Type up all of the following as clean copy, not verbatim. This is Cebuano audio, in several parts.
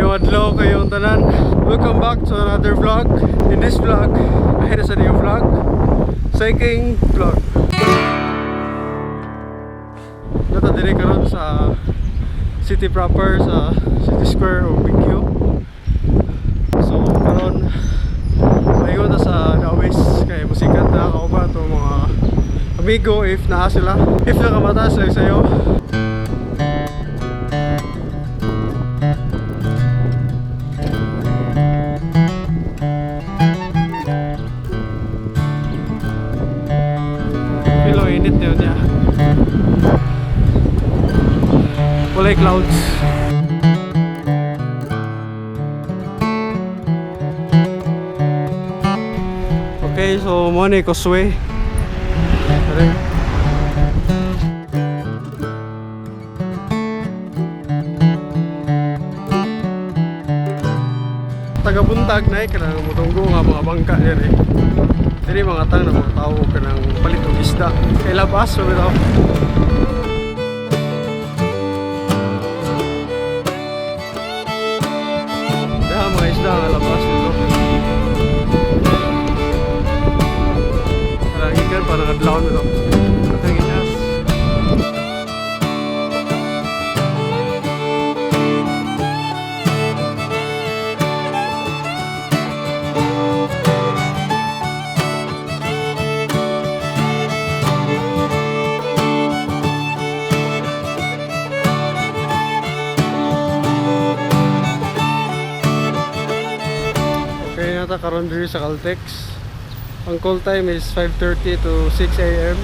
Maayong adlaw kayong tanan. Welcome back to another vlog. In this vlog, ahead sa new vlog, cycling vlog. Nata diri karon sa city proper, sa City Square o BQ. So karon paingon ta sa Dawis kay musikat na kauban ato mga amigo if naa sila. If nakamata sila sayo. Pero init na yun niya. Walay clouds. Okay, so mo ni Causeway. Tara. Tagabuntag na eh, kanang mutunggo nga mga bangka diri. Diri mga tang na mga tao kanang palit og isda. Kay labas so bitaw. Daha mga isda nga labas dito. Kanang ikan parang adlaw nito. Katang inas. Okay na ta karon diri sa Caltex. Ang call time is 5:30 to 6 a.m.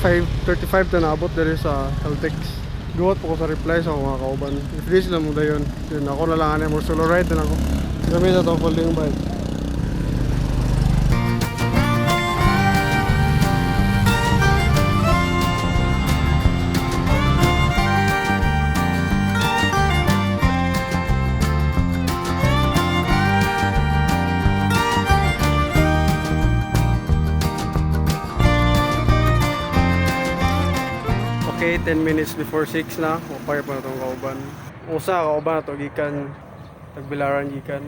5:35 ta naabot diri sa Caltex. Duwat po ko sa reply sa akong mga kauban. If di sila mo dayon, yun ako na lang ani mo solo ride na lang ako. Gamit na tong folding bike. Okay, 10 minutes before 6 na. Mapay pa na itong kauban. Usa kauban na to gikan Tagbilaran gikan.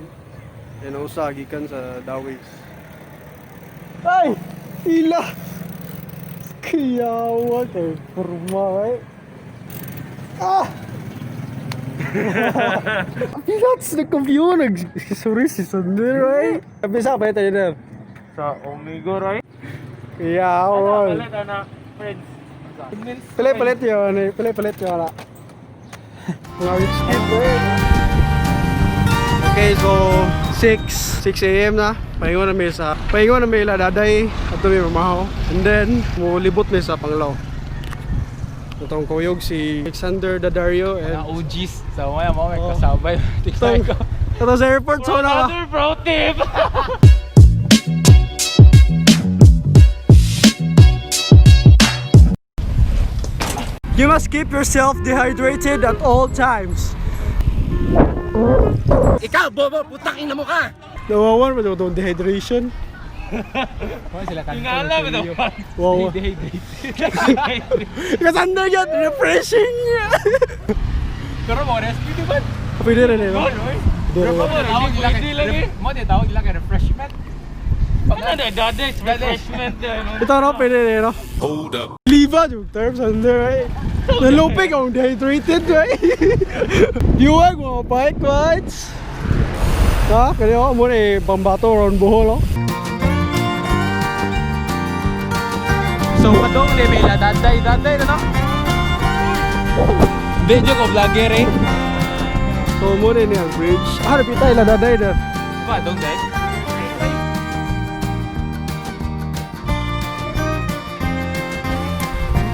And usa gikan sa Dawis. Ay! Ila! Kiyawa kay forma eh. Ah! Pilots na computer nag sorry si Sander eh. Bisa pa tayo na. Sa Omigo, right? Kiyawa. Palit, anak. Friends. Palit-palit yun eh. Palit-palit yun wala. Mga rich kid eh. Okay, so 6 a.m. na. Pahingon na may ila daday at may mamahaw. And then, mulibot mi sa Panglao. Itong kuyog si Alexander Dadario and Mga OGs. Sa mga mo, may Oh. kasabay. itong, TikTok ko. ito sa airport so na. Another pro tip! You must keep yourself dehydrated at all times. Ikaw, bobo, putang ina mo ka! Nawawan pa daw itong dehydration. Sila Tingala ba daw? Wow. Dehydrated. Kasander yun, refreshing! Pero mo rescue di ba? Pwede rin eh, no? Gol, oy. Pwede rin. Tawag nila kay mo di tawag nila kay refreshment. Ano na dada is refreshment. Ito no, pwede rin, no? Hold up. Liba yung terms under, right? Nalupig akong dehydrated, right? Biwag mga bike rides! Ha? Kaya ako muna eh, pambato around Bohol, no? So padong di may daday daday na no? Video ko vlogger eh. So muna ni ang bridge. Ah, napita ila daday na. Padong day.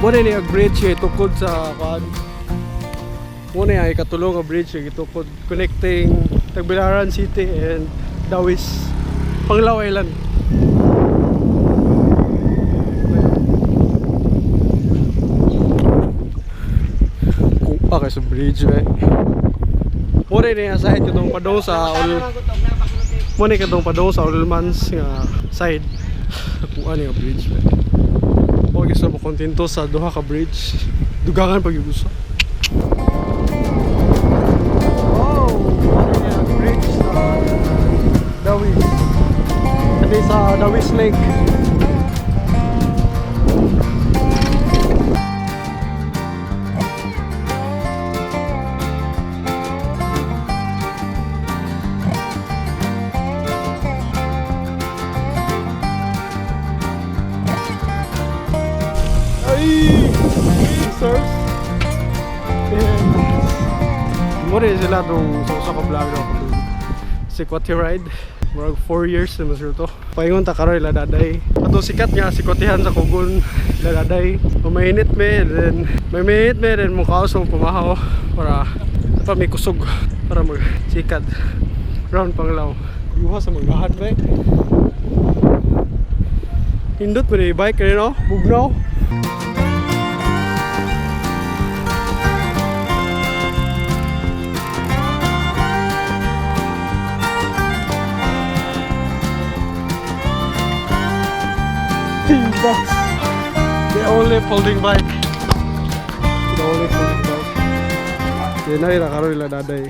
Muna ni ang bridge eh, tukod sa kuan. Muna ang ikatulong nga bridge eh, tukod connecting Tagbilaran City and Dawis, Panglao Island. Kupa kay sa bridge eh. Muna ni ang side katong padong sa ul. Muna katong padong sa Ulmans nga side. Kuha ni ang bridge eh. O gusto mo kontento sa duha ka bridge. Dugangan pag gusto. Oh, Diri sa Dawis Lake. Ay! Sirs! Mo rin sila itong sa usa ka vlogger ako dun. Sikwati ride. Murag 4 years na masir to. Paingon ta karon ila daday. Ato sikat nga sikwatihan sa kugon ila daday. Mainit me then may mainit me then mukaos mo pumahaw para pa may kusog para mag sikat round Panglao. Yuha sa mga ba. Hindot mo ni bike rin no? Bugnaw. Box. The only folding bike. The only folding bike. Yan na ila karon ila daday.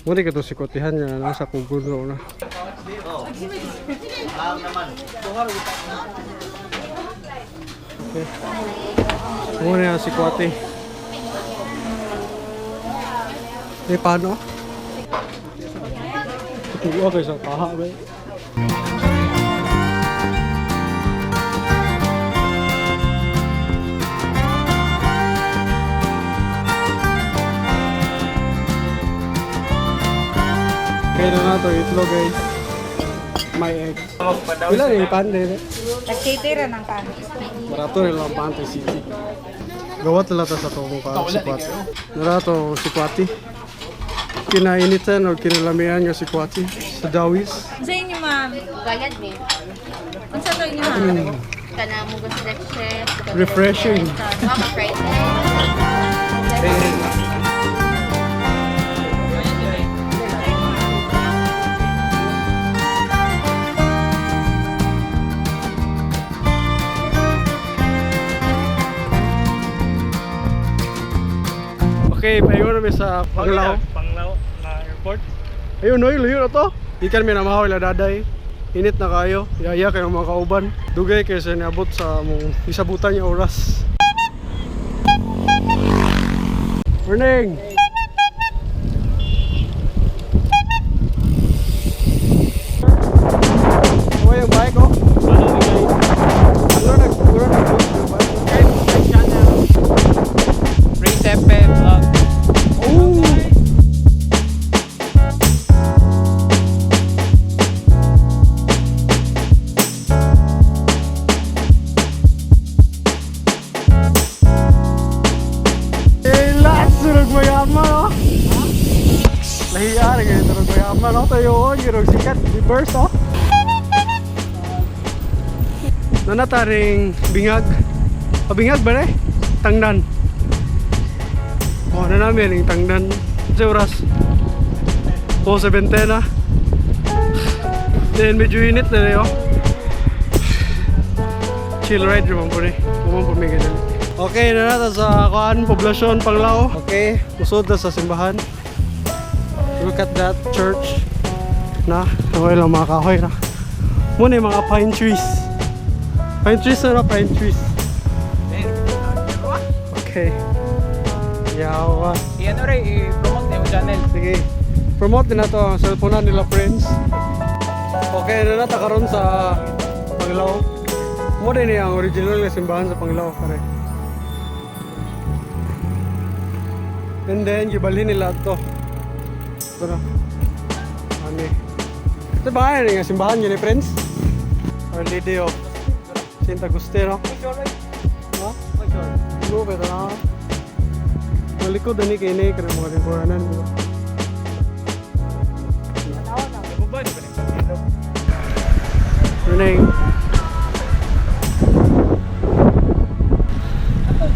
Muna ka to sikotihan nga nasa kugon ro na. Okay. Muna yung sikwate. Eh, paano? Tuwa kayo sa kaha, ba? Kaya na to itlog, guys. May egg. Pila ni pan din. Nagtitira ng pan. Barato rin lang pan city. Gawat lang ta sa tong pa sikwati. Nara to sikwati. Kinainitan o kinalamian nga sikwati sa Dawis. Sa inyo, ma'am? Bayad me. Unsa to inyo, ma'am? Kana mo gusto na chef. Refreshing. Mama fried egg. Okay, paingon na mi sa Panglao. Panglao na airport. Ayun, oy, luyo na to. Ikan mi namahaw ila daday. Init na kayo. Yaya kayo mga kauban. Dugay kayo sa niabot sa mong isabutan niya oras. Morning! Uy, yung bike oh. Puro nag, puro nag, Channel. Ray Tepe Vlog. Oh! Eh, lahat surog mayama, no? Lahiya, rin surog mayama, no? Tayo, oh, girog sikat, di burst, oh. Nanataring bingag. Pabingag ba, eh? Tangnan. Oh, na namin yung tangnan. Sa oras. Oh, 7:10 na. Then medyo init na rin, oh. Chill ride naman po rin. Pumang pumigil. Okay, na nata sa kuan poblasyon Panglao. Okay, usod na sa simbahan. Look at that church. Na, okay lang mga kahoy na. Muna yung mga pine trees. Pine trees na, pine trees. Okay. Yawa. I-ano Ray, i-promote na yung channel. Sige. Promote din na to ang cellphone na nila, friends. Okay na nata karon sa Panglao. Mo din ang original nga simbahan sa Panglao pare. And then gibalhin nila to. Ito na. Ani. Ito ba nga simbahan yun eh, friends? Our Lady of Saint Agustin, no? Ha? No, pero na. Malikod ani kay ni kanang mga lingkuranan, di ba? Morning.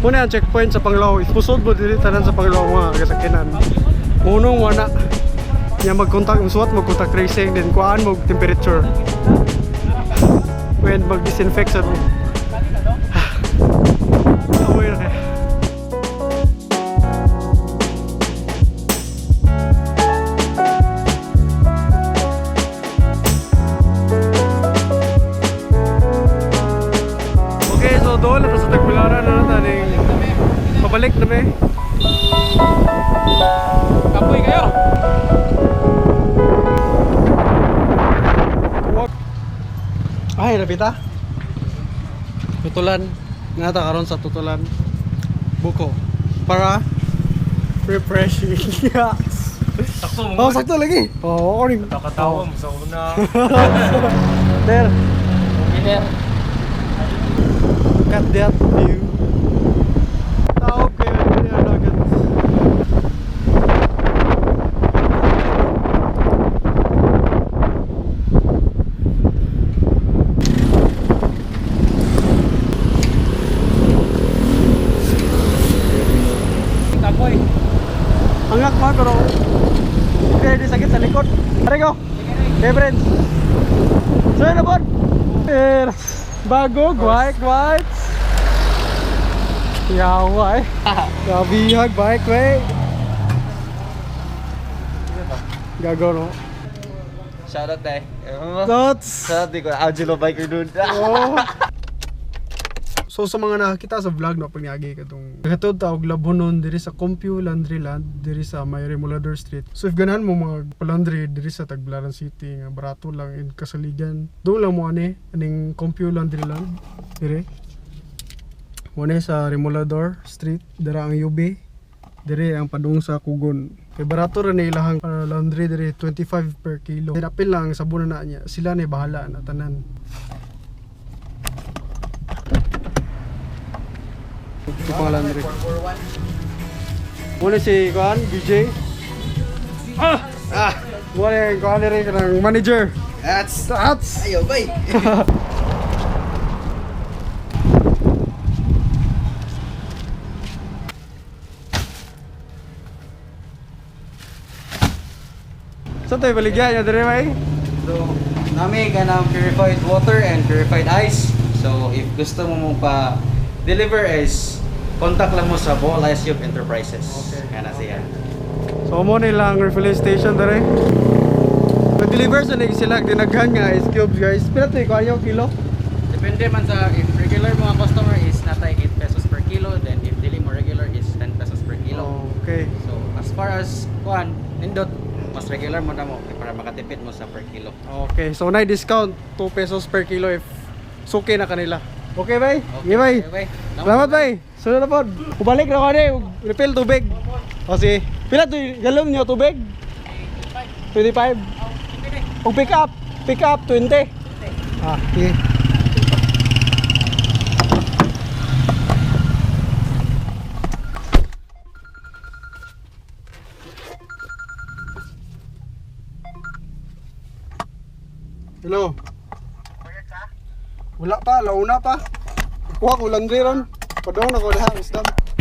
Muna ang checkpoint sa Panglao. Ipusod mo dili tanan sa Panglao mga kasakinan. Munong wana. Nya mag-contact, musuwat mo contact tracing then kuan mo temperature. When mag-disinfect sa mo. Amoy na kaya. Karon na taning pabalik na me. Kapoy kayo. Ay, napita. Tutulan. Nata karon sa tutulan. Buko. Para refreshing. Yes. Sakto mo. Oh, sakto lagi. Oh, ako rin. Nakatawa mo sa una. There. Winner. Look at that view. Taog kayo niya dagat. Kapoy. Angak pa pero kaya di sakit sa likod. Tara go. Hey friends. So na pod. Bago, white, white. Yawa eh. Kabihag bike we. Gago no. Shoutout tayo. Thoughts? Shoutout di ko, Angelo Biker dude. Oh. So sa mga nakakita sa vlog no pag niagi katong nagatod ta og Labonon diri sa Compu Laundry Land diri sa may Remolador Street. So if ganahan mo mga laundry diri sa Tagbilaran City nga barato lang in kasaligan. Doon lang mo ani aning Compu Laundry Land diri. Mo ni sa Remolador Street dira ang UB diri ang padung sa Kugon. Kay barato ra ni ilahang laundry diri 25 per kilo. Dapil lang sabon na niya. Sila ni bahala na tanan. Ito pangalan rin. Muna si Kuan, BJ. Ah! Ah! Muna yung Kuan rin ng manager. That's... That's! Ayo, bay! Saan tayo baligyan niya dire bay? So, nami kanang purified water and purified ice. So, if gusto mo mo pa deliver is contact lang mo sa Bohol Ice Cube Enterprises. Okay. Kana siya. So mo nilang refilling station dire. Nag-deliver sa nig sila dinaghan nga ice cubes guys. Pila to kuan yung kilo? Depende man sa if regular mga customer is natay 8 pesos per kilo, then if dili mo regular is 10 pesos per kilo. Okay. So, as far as kuan, nindot mas regular mo na mo kay para makatipid mo sa per kilo. Okay, so na discount 2 pesos per kilo if suki na kanila. Okay bay? Okay, bay. Okay, bay. Salamat bay. Sunod na pod. Ubalik na ko ani, refill tubig. O sige. Pila to galon niyo tubig? 25. Og pick up, pick up 20. Ah, sige. Hello. Wala pa, launa pa. Kuha ko laundry ron. Padong na ko diha, isdam.